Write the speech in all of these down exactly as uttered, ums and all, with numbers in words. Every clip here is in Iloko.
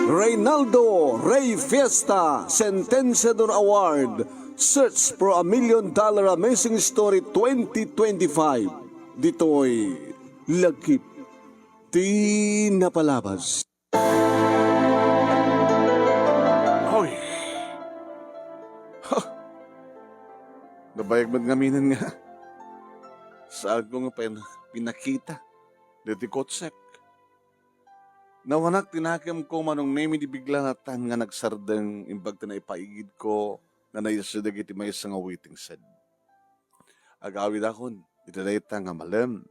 Reynaldo Rey Fiesta Sentenciador Award, Search for a Million Dollar Amazing Story twenty twenty-five. Ditoy Lagip ti Napalabas. Oy! Ha! Nabayag met ngamin nga saanko nga pin-, pinakita ditoy kotsek. Nawanak ti nakemko, Manong Nemi, di bigla natan nga nagsardeng imbag ti naipaigidko nga naisu dagiti maysa nga waiting shed. Agawidakon iti dayta nga malem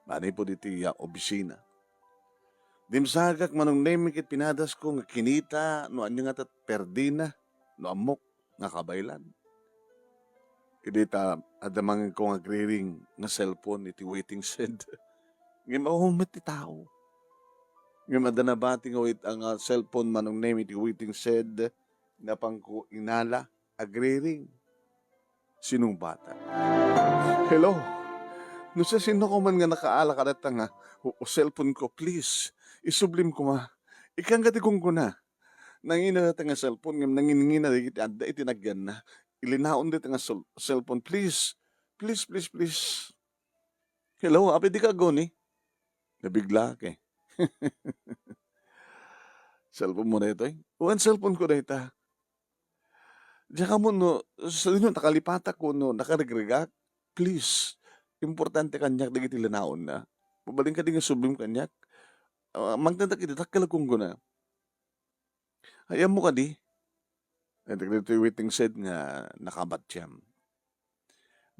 manipud iti, ah, obisina. Dimsagak, Manong Nemi, ket pinadasko nga kinita no ania nga tat-, perdina no ammok nga kabaylan. Idi ta adda mangenko nga agriring nga cellphone iti waiting shed. Ngem awan met ti tao. Ngem adda nabati nga wait-, nga cellphone, Manong Nemi, iti waiting shed. Napanko inala, agriring. Sinungbatak. Hello? No siasinoka man nga nakaala kadata nga, o, o cellphone ko, please, isublim koma. Ikkan ti gunguna. Nangina dayta nga cellphone ngem nangingina dagiti adda iti nagyanna. Ilinaon dayta nga cell-, cellphone, please. Please, please, please. Hello, apay dika aguni? Nabiglaak. Cellphone mo daytoy? Wen, cellphone ko dayta. Diak ammo no sadino nakalipatak wenno nakaregrega. Please, importante kaniak dagiti linaonna. Mabalin kadi nga sublim kaniak? Ah, mangted iti dakkel a gunguna. Ay, ammo kadi? Ay, dagitoy waiting shed nga nakabatiam.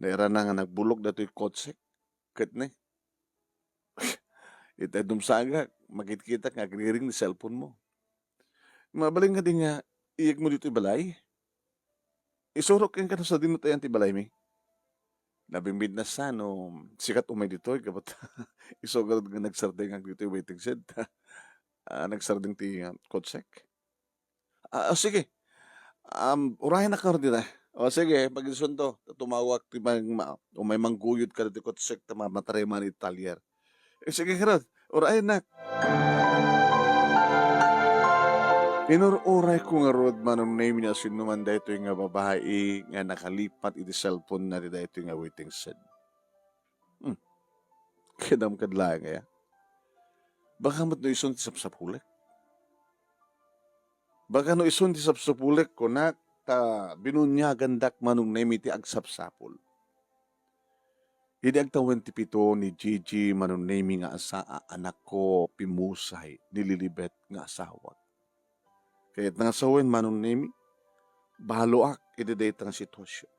Nairana nga nagbulok datoy kotsek. Ket ne, itay dumsagak, makitkitak nga agriring ti cellphone mo. Mabalin kadi nga iyegmo ditoy balay? Isurok kenka no sadino ti ayan ti balaymi. Nabimbidnas sa no sikat umay ditoy, gapu ta isu garud nga nagsardengak ditoy waiting shed. Ah, nagsardeng ti, ah, kotsek. Ah, o, sige. Um, urayennak ngarud dita. O, sige, pag-isunto, tumawag ti mang-, ma-, umay mangguyod ka ditoy kotsek ta ma-, matareman iti talyer. Eh, sige, ngarud, urayennak. Inur-urayko ngarud, Manong Nemi, no sinuman daytoy nga babai nga nakalipat iti cellphone na ti daytoy nga waiting shed. Hmm. Kidam kad laeng aya. Baka met no isun ti sapsapulek. Baka no isun ti sapsapulek, kunak, ta binuniagandak, Manong Nemi, ti agsapsapul. Idi agtawen ti pito ni Gigi, Manong Nemi, nga asa a anakko, pimmusay ni Lilibet nga asawak. Kayatna nga sawen, Manong Nemi, baloak iti dayta nga sitwasyon.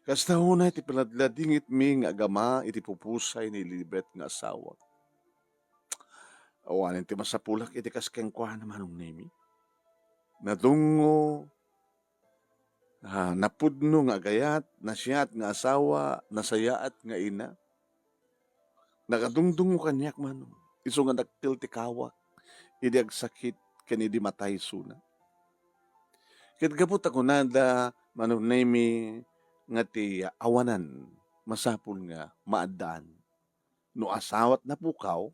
Kasta unay ti pinadladingitmi nga agama iti pupusay ni Lilibet nga asawak. Awanen ti masapulak iti kas kenkuana, Manong Nemi. Nadungngo, ah, napudno nga agayat, nasiat nga asawa, nasayaat nga ina. Nakadungdungngo kaniak, Manong, isu nga dakkel ti kawak idi agsakit ken idi matay isuna. Ket gapu ta kunada, Manong Nemi, nga ti awanan masapul nga maaddaan. No asawat napukaw,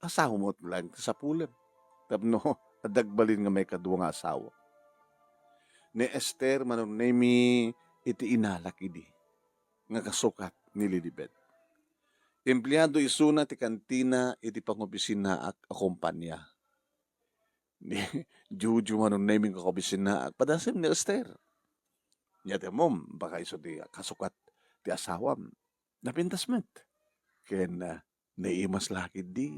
asawam met laeng ti sapulem. Tapno adda agbalin nga maikadua nga asawa. Ni Esther, Manong Nemi, iti inalak idi nga kasukat ni Lilibet. Empleado isuna ti kantina iti pangopisinaak a kompania. Ni Juju, Manong Nemi, nga kaopisinaak, padasem ni Esther. Nya ti ammom, baka isu ti kasukat ti asawam. Napintas met. Ken, ah, naimas la ketdi.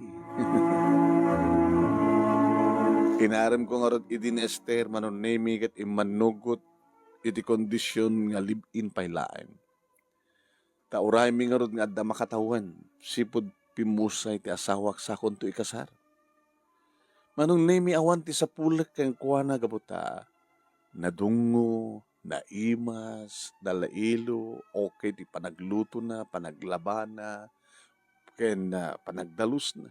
Inaremko ngarud idi ni Esther, Manong Nemi, ket immannugot iti kondisyon nga live-in pay laeng. Ta uraymi ngarud nga adda makatawen, sipud pimmusay ti asawak sakonto ikasar. Manong Nemi, awan ti sapulek kenkuana gapu ta nadungngo, naimas, nalailo, okay ti panaglutona, panaglabana, ken, ah, panagdalusna.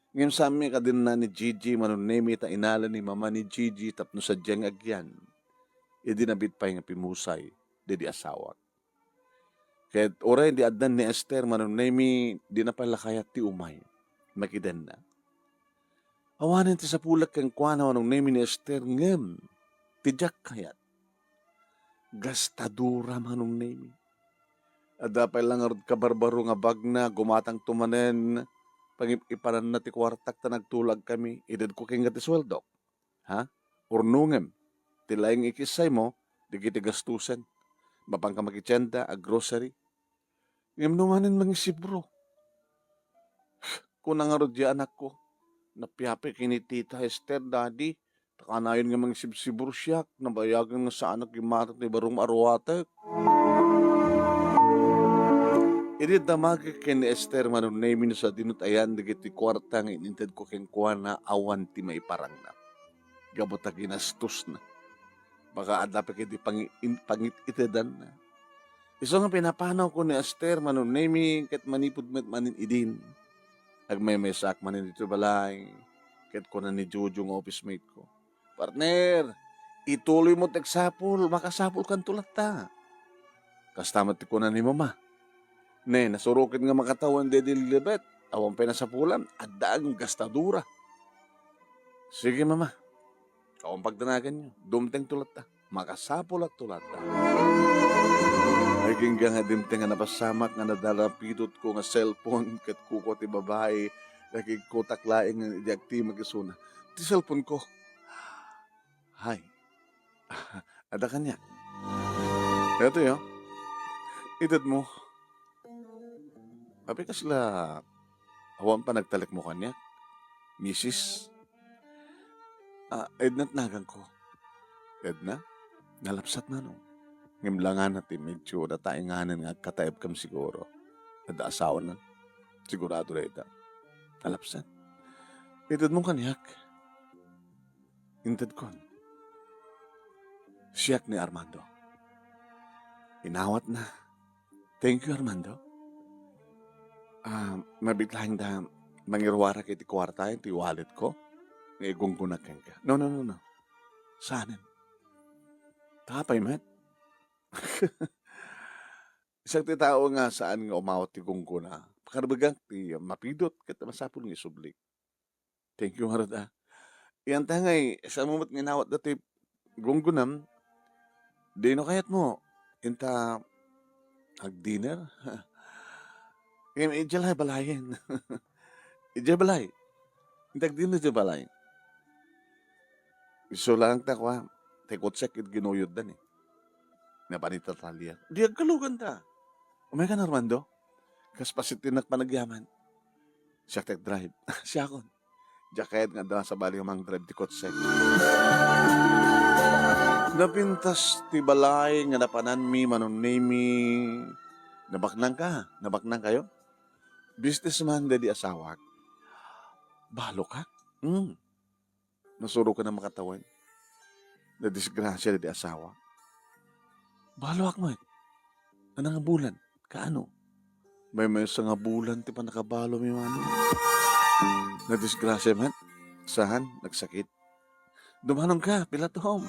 Ngem saanmi a kadinna ni Gigi, Manong Nemi, ta inala ni mama ni Gigi tapno sadiay nga agyan idi nabit pay nga pimmusay daydi asawak. Ket uray di addan ni Esther, Manong Nemi, dina pay la kayat ti umay. makidenna. Awanen ti sapulek kenkuana, Manong Nemi, ni Ester, ngem ti diak kayat, gastadura, Manong Nemi. Adda pay la ngarud kabarbaro nga bagna, gumatangto manen pangip-ipananna ti kuartak ta nagtulagkami. Itedko kenka ti sueldok. Ha? Urnongem ti laeng ikissaymo dagiti gastusen. Mapanka makitienda a grocery. Ngem no manen mangisibro, kuna ngarud diay anakko, napiapay ken ni Tita Ester, Daddy, ta kanayon nga mangisibsibro siak, nabayagen nga saanak gimmatak ti baro nga aruatek. Idi damagek ken ni Ester, Manong Nemi, no sadino ti ayan dagiti kuarta nga inintedko kenkuana, awan ti maiparangna. Gapu ta ginastosna. Baka adda pay iti pangi-, in-, pangit-itedanna. Isu nga pinapanawko ni Ester, Manong Nemi, ket manipud met manen idin, agmaymaysaak manen ditoy balay, ket kuna ni Jojo nga office mate ko, "Partner, ituloymo ti agsapul, makasapulkanto latta." Kasta met ti kuna ni Mama. Ne, nasuroken nga makatawen daydi Lilibet. Awan pay nasapulan, adda nga gastadura. Sige, Mama. Awan pagdanaganyo. Dumtengto latta. Makasapulatto latta. Agingga nga dimteng a napasamak nga nadalapidotko nga cellphone ket kukua ti babai, nakigkutak laeng idi agtimag isuna. Ti cellphone ko. Hay. Adda kaniak. Daytoy, oh. Itedmo. Apay kasla awan panagtalekmo kaniak, misis? Ah, Edna ti naganko. Edna? Nalapsat, Manong. Ngem langana ti medyo nataenganen nga agkataebkam siguro. Adda asawanan. Sigurado dayta. Nalapsat. Itedmo kaniak. Intedkon. Siak ni Armando. Inawatna. Thank you, Armando. Ah, mabiit laeng ta mangiruarak iti kuarta iti wallet ko nga igunggonak kenka. No, no, no, no. Saanen. Ta apay met? Siak ti tao nga saan nga umawat ti gunggona. Pakarbegak ti mapidot ket masapul nga isublik. Thank you, ngarud, ah. Yan ta ngay, saan mo met nga inawat dati gunggonam? Di no kayat mo, inta ag-dinner? Em, idiay la balayen. Idiay balay. Inta ag-dinner idiay balay. Isu lang ta kua, ti kotsek iti ginuyoddan eh. Napan itatalya. Di agkalugan ta. Umay ka, Armando? Kas pasit ti nakpanagyaman. Siak ti drive. Siakon. Diak kayat nga adda sabali nga mang-drive ti kotse. Napintas ti balay nga napananmi, Manong Nemi. Nabaknang ka? Nabaknang kayo? Businessman daydi asawak. Balo ka? Hmm. Nasuro ka na makatawen. Nadisgrasya daydi asawa. Baloak met. Ano nga bulan? Kaano? Maymaysa nga bulan ti pannakabalo mi, Manong. Nadisgrasya met. Saan? Nagsakit. Dumanon ka, pilatom.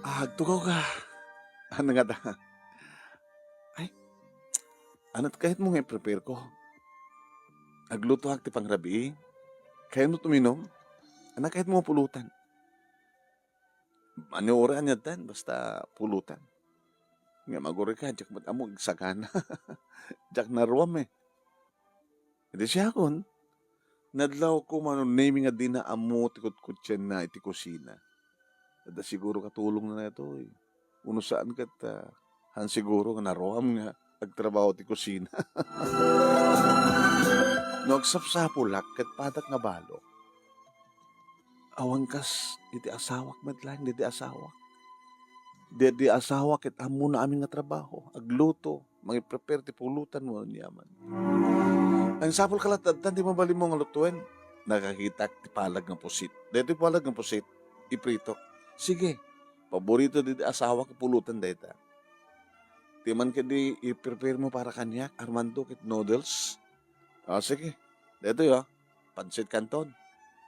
Agtugaw ka. Ano nga da? Ay, ano ti kayat mo nga i-prepare ko? Aglutoak ti pangrabii. Kayat mo tuminom? Ano kayat mo pulutan? Ano oras aniadtan? Basta pulutan. Nga maguri ka, diak met ammo agsagana. Diak naruam eh. Idi siakon, nadlawko, Manong Nemi, nga dina ammo ti kutkutsianna iti kusina. Adda siguro katulongna daytoy. Uno saan ket, ah, han siguro nga naruam nga agtrabaho ti kusina. No agsapsapulak ket padak nga balo. Awan kas iti asawak met laeng, daydi asawak. Daydi asawak ket ammona amin nga trabaho, agluto, mangiprepare ti pulutan wenno aniaman. Nangsapul ka latta, addan ti mabalinmo nga lutoen. Nakakitak ti palag nga pusit. Daytoy palag nga pusit, ipritok. Sige, paborito daydi asawak nga pulutan dayta. Ti man ketdi iprepare mo para kaniak, Armando, ket noodles. Ah, sige. Daytoy, oh. Pansit Canton.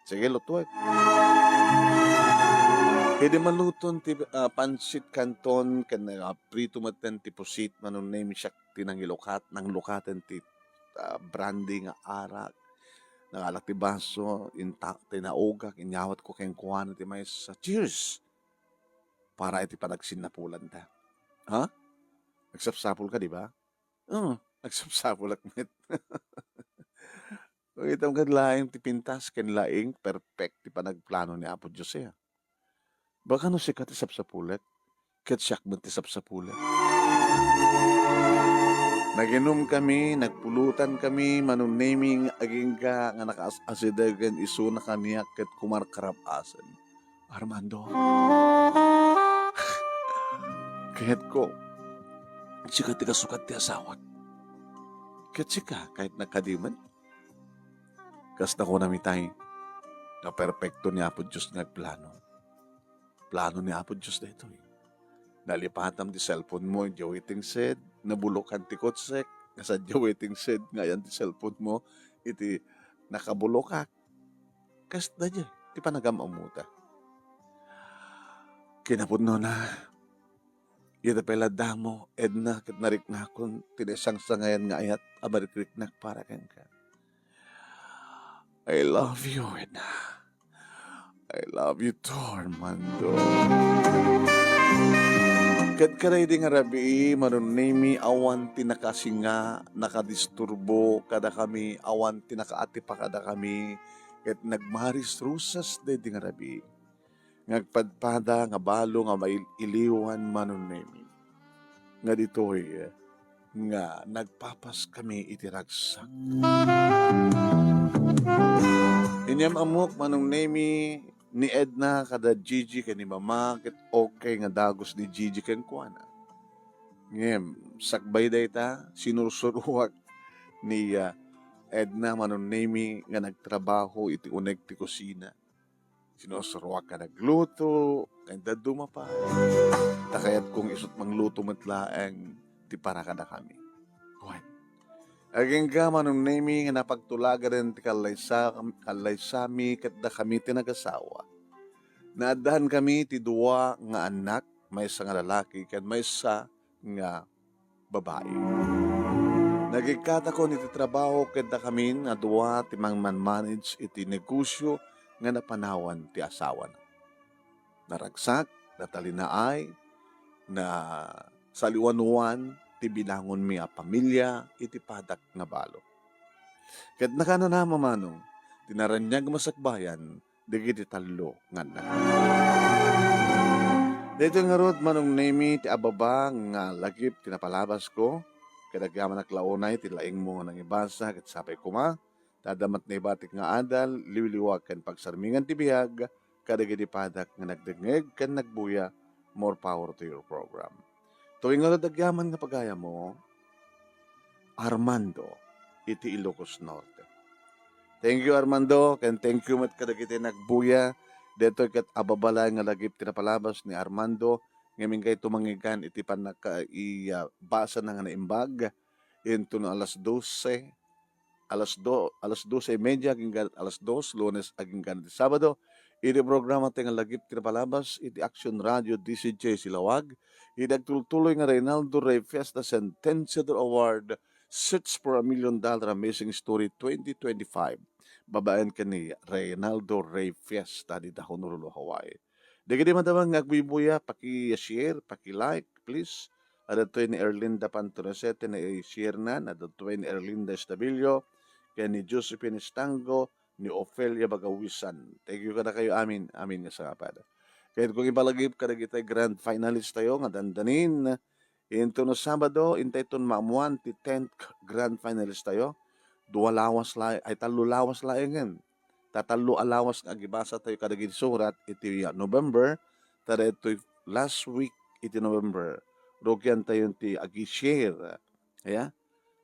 Sige, lutuek. Idi maluton ti, ah, pansit Canton ken, ah, prito metten ti pusit, Manong Nemi, siak ti nangilukat, nanglukaten ti ah, brandy nga arak. Nagalak ti baso, inta-, tinaugak, inyawatko kenkuana ti maysa. Cheers! Para iti panagsinnapulanta. Ha? Nagsapsapulka, di ba? Oo, nagsapsapulak met. Kitaem ket laeng ti pintas ken laeng perfect ti panagplano ni Apo Dios, eh. Baka no sika ti sapsapulek, ket siak met ti sapsapulek. Naginom kami, nagpulutan kami, Manong Nemi, agingga nga nakaas-asidegen isuna kaniak ket kumarkarab-asen. Armando. Kayatko, sika ti kasukat ti asawak. Ket sika, kayatna kadi met. Kas nakunami tay, nga perpekto ni Apo Dios nga agplano. Plano ni Apo Dios daytoy. Nalipatam ti cellphone mo idiay waiting shed, nabulokan ti kotsek, kas idiay waiting shed nga ayan ti cellphone mo, iti nakabulokak. Kasta diay ti panagam-ammota. Kinapudnona, ita pay la damo, Edna, ket nariknakon ti naisangsangayan nga ayat a marikriknak para kenka. I love you, Edna. I love you too, Armando. Ket kadaydi nga rabii, Manong Nemi, awan ti nakasinga, nakadisturbo kadakami, awan ti nakaatipa kadakami, ket nagmaris rusas daydi nga rabii. Nga agpadpada nga balo nga mail-iliwan, Manong Nemi. Nga ditoy, nga nagpapas kami iti ragsak. Inyam ammok, Manong Nemi, ni Edna kada Gigi ken ni Mama, ket okay nga dagus ni Gigi kenkuana. Ngem, sakbay dayta, sinursuruak ni, ah, Edna, Manong Nemi, nga nagtrabaho iti uneg ti kusina. Sinusuroak nga nagluto, ken dadduma pay. Ta kayatkong isut' mangluto met laeng ti para kadakami. Wen, agingga, Manong Nemi, nga napagtulagaden ti kallaysa-, kallaysami ket dakami ti nagasawa. Naaddankami ti dua nga annak, maysa nga lalaki ken maysa nga babai. Nagikkatakon iti trabaho ket dakamin a dua ti mangmanmanage iti negosyo nga napanawan ti asawana. Naragsak, natalinaay, nasaliwanwan ti binangonmi a pamilya iti padak nga balo. Ket nakanana, Manong, ti naraniag masakbayan dagiti tallo nga annak. Daytoy ngarud, Manong Nemi, ti ababa nga lagip ti napalabasko, ket agyamanak la unay ti laingmo nga nangibasa, ket sapay koma, ta adda met naibatik nga adal, liwliwa ken pagsarmingan ti biag, kadagiti padak nga nagdengngeg ken nagbuya, more power to your program. Toy ngarud agyaman nga pagayammo, Armando, iti Ilocos Norte. Thank you, Armando, ken thank you met kadagiti nagbuya. Daytoy ket ababa laeng nga lagip ti napalabas ni Armando, ngem inkay tumangigkan iti pannaka-, i-, ah, basana nga naimbag. Inton alas dose, alas do-, alas dose y media agingga alas dos, Lunes agingga ti Sabado, iti programa tayo nga lagip ti napalabas iti Action Radio D C J Silawag, iti agtultuloy nga Reynaldo Rey Fiesta Sentenciador Award, Search for a Million Dollar Amazing Story twenty twenty-five, babaen ken ni Reynaldo Rey Fiesta dita Honolulu, Hawaii. Dagiti madama nga agbuybuya, paki-share, paki-like, please. Adda toy ni Erlinda Pantonesete, na-share na, adda toy ni Erlinda Estabilio, ken ni Josephine Estango, ni Ofelia Bagawisan. Thank you kadakayo amin, amin nga sangapad. Ket kung ipalagip kadagiti grand finalist tayo nga dandanin, intono Sabado, intayton maammuan ti tenth grand finalist tayo. Dua lawas la-, ay, tallo lawas laengen. Ta tallo a lawas nga agibasa tayo kadagiti surat iti, ah, November, ta daytoy last week iti November, rugian tayo ti agi-share. Aya?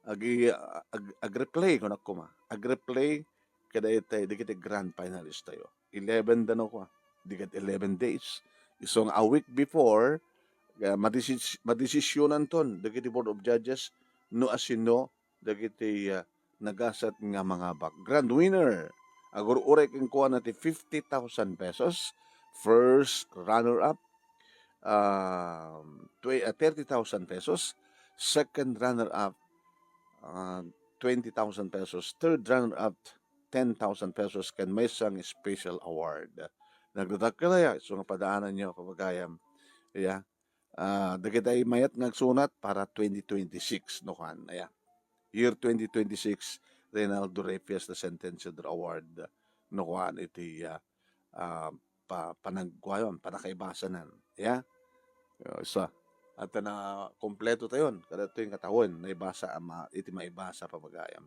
Agi-, ag-, ag-replay, kunak koma. Ag-replay, kadaytay, dagiti grand finalist tayo. Eleven da no, kwa. Di ket eleven days. Isu nga a week before, ah, madesi-, madesisyonan ton, dagiti Board of Judges, no asino, dagiti, ah, nagasat nga mangabak. Grand winner, agur-uray kenkuana ti fifty thousand pesos. First runner-up, um, twe-, ah, thirty thousand pesos. Second runner-up, ah, twenty thousand pesos, third runner-up, ten thousand pesos, ken maysa nga special award. Nagdadakkel aya, isu nga padaananyo, pagayam. Iya. Ah, dagiti mayat nga agsunat para twenty twenty-six, no kuan, aya. Year twenty twenty-six, Reynaldo Rey Fiesta Sentenciador Award, no kuan, iti, ah, ah, pa-, panagkuayon, panakaibasanan. Ya? Ah, sa, at na kompleto tayon, kada tuwing katawen, naibasa ama, iti maibasa, pamagayam.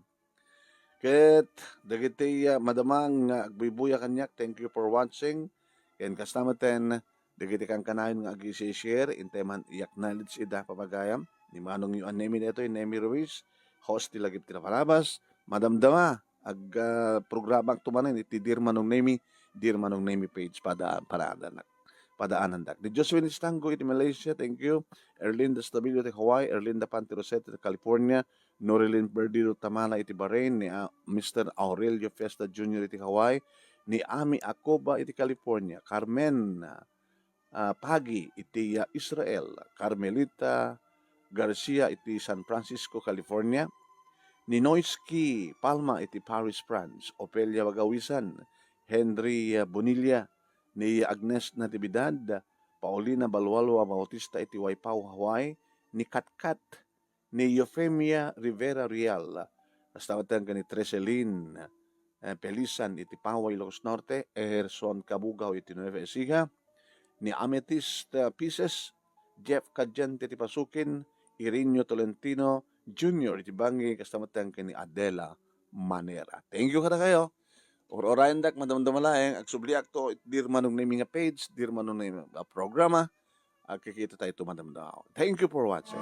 Ket dagiti, ah, madama nga agbuybuya kaniak, thank you for watching. Ken kasta metten, dagiti kankanayon nga agi-share, intay man i-acknowledge ida, pamagayam. Ni Manong Yuan Nemi daytoy, Nemi Ruiz, host ti Lagip ti Napalabas, madamdama, ag, ah, programak tumanen iti Dear Manong Nemi, Dear Manong Nemi page, pada-, padaanandak. Padaanandak. Ni Jocelyn Estango iti Malaysia, thank you. Erlinda Stabilio ti Hawaii, Erlinda Panti Rosete ti California, Norilyn Perdido Tamala iti Bahrain, ni, ah, Mister Aurelio Fiesta Junior iti Hawaii, ni Ami Acoba iti California, Carmen, ah, Pagi iti, ah, Israel, Carmelita Garcia iti San Francisco, California, ni Noisky Palma iti Paris, France, Ofelia Bagawisan, Henry, ah, Bonilla, ni Agnes Natividad, Paulina Balualua Bautista iti Waipao, Hawaii, ni Katkat, ni Eufemia Rivera Real, kasta metten ken ni Treselin, eh, Pelisan iti Paway, Ilocos Norte, Eherson Kabugaw iti Nueva Ecija, ni Amethyst, eh, Pises, Jeff Cadiente iti Pasukin, Irinio Tolentino Junior iti Bangi, kasta metten ken ni Adela Manera. Thank you kadakayo. Ur-urayendak, madamdama laeng, agsubliakto iti Dear Manong Nemi nga page, Dear Manong Nemi nga programa. Agkikita tayo madamdama. Thank you for watching.